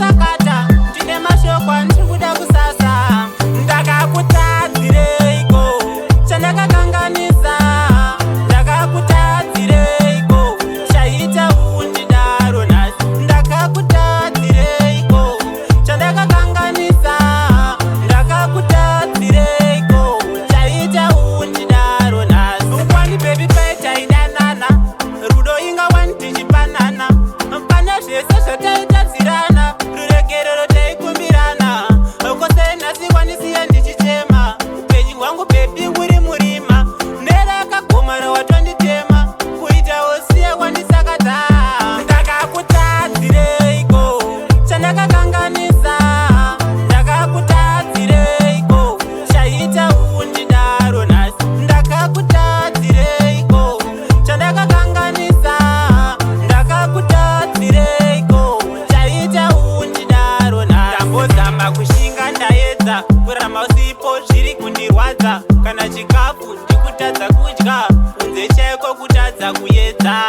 Wandisakata, ndine mashoko andiri kuda kusasa. Ndakakutadzireiko? Chandakakanganisa, ndakakutadzireiko? Chaita undidaro nhasi, ndakakutadzireiko? Chandakakanganisa, ndakakutadzireiko? Chaita undidaro nhasi. Wani baby, paitaidanana, rudo inga wani tichipanana. Pane zvese zvataitadzirana, ruregerero taikumbirana. Kose nhasi wanisiya ndichichema. Upenyu hwangu, baby, uri murima. Nerakagomara watonditema, kuita usiye wandisakadza. Ndakakutadzireiko? Chandakakanganisa, ndakakutadzireiko? Chaita undidaro nhasi, ndakakutadzireiko? Chandakakanganisa, ndakakutadzireiko? Chaita undidaro nhasi. Ndambozama kushinga, ndaedza kuramba usipo, zviri kundirwadza. Kana chikafu ndikutadza kudya, kunze chaiko kutadza kuyedza.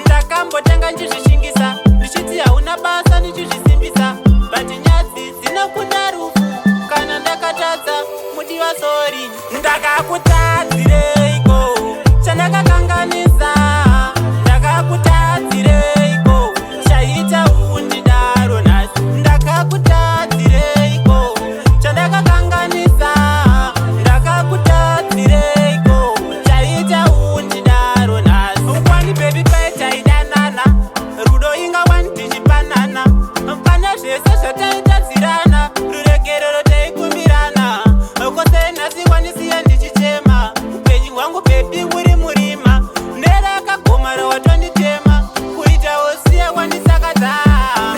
Ndakambotanga ndichizvishingisa, ndichiti hauna basa, ndichizvisimbisa, but nyadzi dzinokunda rufu. Kana ndakatadza, mudiwa, sorry. Ndakakutadzireiko? Chandakakanganisa, ndakakutadzireiko? Chaita undidaro nhasi, ndakakutadzireiko? Chandakakanganisa, ndakakutadzireiko? Chaita undidaro nhasi. Wani baby, paitaidanana, rudo inga wani tichipanana. Pane zvese zvataitadzirana, ruregerero taikumbirana. Kose nhasi wanisiya ndichichema. Upenyu hwangu, baby, uri murima. Nerakagomara watonditema, kuita usiye wandisakadza.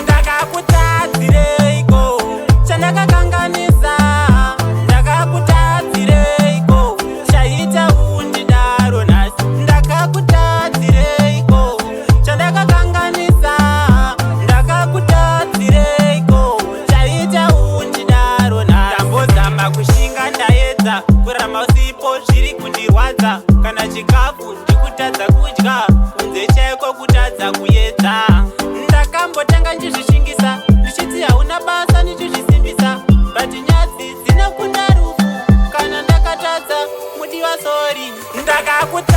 Ndakakutadzireiko? Chandakakanganisa, ndakakutadzireiko? Chaita undidaro nhasi, ndakakutadzireiko? Chandakakanganisa, ndakakutadzireiko? Chaita undidaro nhasi. Ndambozama kushinga, ndaedza kuramba usipo, zviri kundirwadza. Kana chikafu ndikutadza kudya, kunze chaiko kutadza kuyedza. Ndakambotanga ndichizvishingisa, ndichiti hauna basa, ndichizvisimbisa, but nyadzi dzinokunda rufu. Kana ndakatadza, mudiwa, sorry. Ndakakutadza.